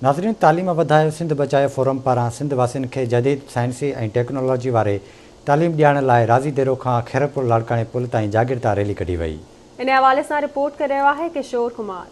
ناظرين تعليم وڌايو سنڌ بچايو فورم پاران سنڌ واسين کي جديد سائنسي ۽ ٽيڪنالاجي واري تعليم ڏيارڻ لاء راضي ديرو کان خيرپور لاڙڪاڻي پل تائين جاڳرتا ريلي ڪڍي وئي. ان حوالي سان رپورٽ ڪري رهيو آهي ڪشور ڪمار.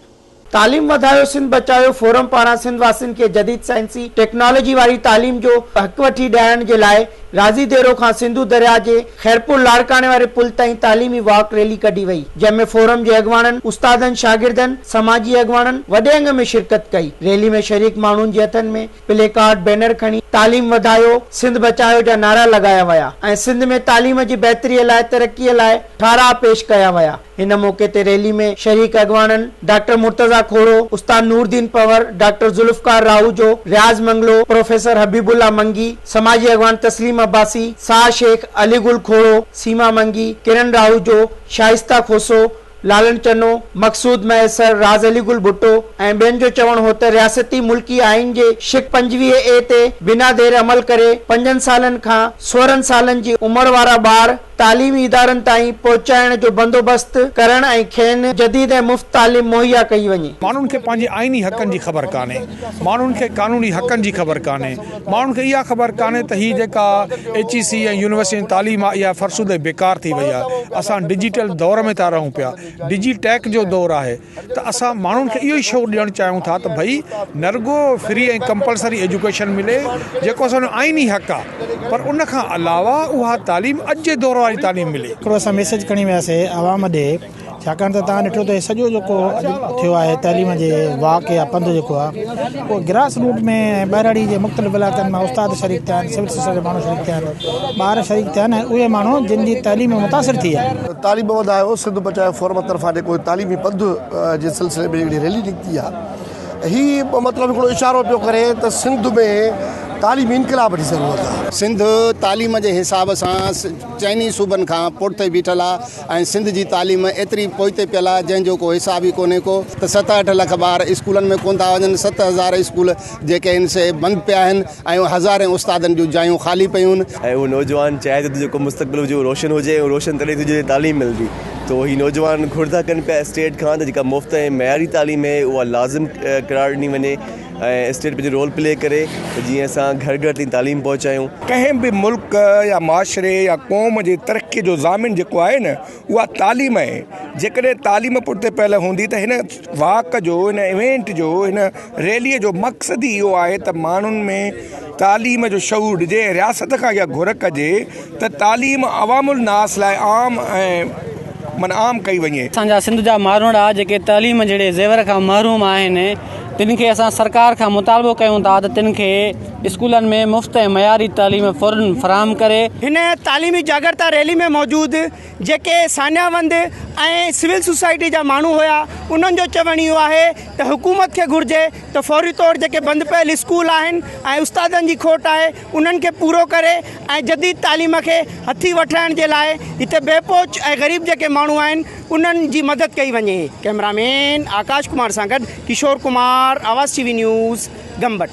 تعليم وڌايو سنڌ بچايو فورم پاران سنڌ واسين کي جديد سائنسي ٽيڪنالاجي واري تعليم جو حق وٺي ڏيارڻ جي لاء راضي ديرو کان سنڌو درياء جي خيرپور لاڙڪاڻي واري پل تائين تعليمي واڪ ريلي ڪڍي وئي جنهن ۾ فورم جي اڳواڻن، استادن، شاگردن، سماجي اڳواڻن وڏي انگ ۾ شرڪت ڪئي. ريلي ۾ شريڪ ماڻهن جي هٿن ۾ پلي ڪارڊ، بينر کڻي تعليم وڌايو، سنڌ بچايو جا نعرا لڳايا ويا ۽ سنڌ ۾ تعليم جي بهتري لاء ترقي لاء ٺهراء پيش ڪيا ويا. هن موقعي تي ريلي ۾ شريڪ اڳواڻن ڊاڪٽر مرتضيٰ کوڙو، استاد نور الدين پنهور، ڊاڪٽر ذوالفقار راهوجو، رياض منگلو، پروفيسر حبيب الله منگي، سماجي اڳواڻ تسليم عباسي، ساهه شيخ، علي گل کوڙو، سيما منگي، ڪرن راهوجو، شائسته کوسو، لالڻ چنو، مقصود مهيسر، راز علي گل ڀٽو ۽ ٻين جو چوڻ هو ته رياستي ملڪي آئين جي شق 25 اي تي بنا دير عمل ڪري پنجن سالن کان 16 سالن جي عمر وارا ٻار تعليمي ادارن تائين پهچائڻ جو بندوبست ڪرڻ ۽ کين جديد ۽ مفت تعليم مهيا ڪئي وڃي. ماڻهن کي پنهنجي آئيني حقن جي خبر ڪانهي، ماڻهن کي قانوني حقن جي خبر ڪانهي، ماڻهن کي اها خبر ڪانهي ته هي جيڪا ايڇ اي سي ۽ يونيورسٽين جي تعليم آهي اها فرسوده ۽ بيڪار ٿي وئي آهي، اسان ڊجيٽل دور ۾ ٿا رهون پيا، ڊجي ٽيڪ جو دور آهي ته اسان ماڻهن کي اهو ئي شعور ڏيڻ چاهيون ٿا ته ڀئي نه رڳو فري ۽ ڪمپلسري ايجوڪيشن ملي جيڪو اسان جو آئيني حق آهي پر ان کان علاوه اها تعليم اڄ جي دور واري تعليم ملي. هڪڙو اسان ميسيج کڻي وياسي عوام ڏي ڇاڪاڻ ته توهان ڏٺو ته هي سڄو جيڪو اڄ ٿيو آهي تعليم جي واڪ يا پنڌ جيڪو آهي اهو گراس روٽ ۾ ۽ ٻهراڙي جي مختلف علائقن مان استاد شريڪ ٿيا آهن سول سوسائٽي جا ماڻهو شريڪ ٿيا آهن ٻار شريڪ ٿيا آهن ۽ اهي ماڻهو جن جي تعليم متاثر ٿي آهي. تعليم وڌايو سنڌ بچايو فورم طرفان جيڪو تعليمي پنڌ جي سلسلي ۾ هڪڙي ريلي نڪتي آهي هي مطلب هڪڙو اشارو پيو ڪري ته سنڌ ۾ تعليمي انقلاب جي ضرورت آهي. سنڌ تعليم جي حساب سان چئني صوبن کان پٺتي بيٺل آهي ۽ سنڌ جي تعليم ايتري پوئتي پيل آهي جنهن جو ڪو حساب ئي ڪونهي ڪو ته ست اٺ لک ٻار اسڪولن ۾ ڪونه ٿا وڃن 7000 اسڪول جيڪي آهن سي بند پيا آهن ۽ هزارين استادن جون جايون خالي پيون. ۽ اهو نوجوان چاهي ٿو ته جيڪو مستقبل هجي اهو روشن هجي ۽ روشن تڏهن ٿي جڏهن تعليم ملندي ته هي نوجوان گهر ٿا ڪن پيا اسٽيٽ کان ته جيڪا مفت ۽ معياري تعليم آهي اها لازم قرار ڏني وڃي ۽ اسٽيٽ پنهنجو رول پلي ڪري ته جيئن اسان گهر گهر تائين تعليم پهچايون. ڪنهن به ملڪ يا معاشري يا قوم جي ترقي جو ضامن جيڪو آهي نه اها تعليم آهي جيڪڏهن تعليم پٺتي پيل هوندي ته هن واڪ جو هن ايونٽ جو هن ريلي جو مقصد ئي اهو آهي ته ماڻهن ۾ تعليم جو شعور ڏجي ۽ رياست کان اها گهر ڪجي ته تعليم عوام الناس لاء عام ۽ معنيٰ عام ڪئي وڃي. اسان جا سنڌ جا ماروئڙا جيڪي تعليم جهڙي زيور کان محروم آهن تن کي اسان سرڪار کان مطالبو ڪيون ٿا ته تن کي اسڪولن ۾ مفت ۽ معياري تعليم فورن فراهم ڪري. هن تعليمي جاڳرتا ريلي ۾ موجود جيڪي ساڃاهه وند ۽ سول سوسائٽي جا ماڻهو هيا انهن جو چوڻ اهو آهي ته حڪومت کي گهرجي ته فوري طور جيڪي بند پيل اسڪول آهن ۽ استادن جي کوٽ آهي انهن کي پورو ڪري ۽ جديد تعليم کي هٿي وٺرائڻ جي لاء هتي بي پهچ ۽ غريب جيڪي ماڻهو آهن انهن جي مدد ڪئي وڃي. ڪئميرا مين آڪاش ڪمار سان گڏ Kishore Kumar, Awaz T V news, Gambat.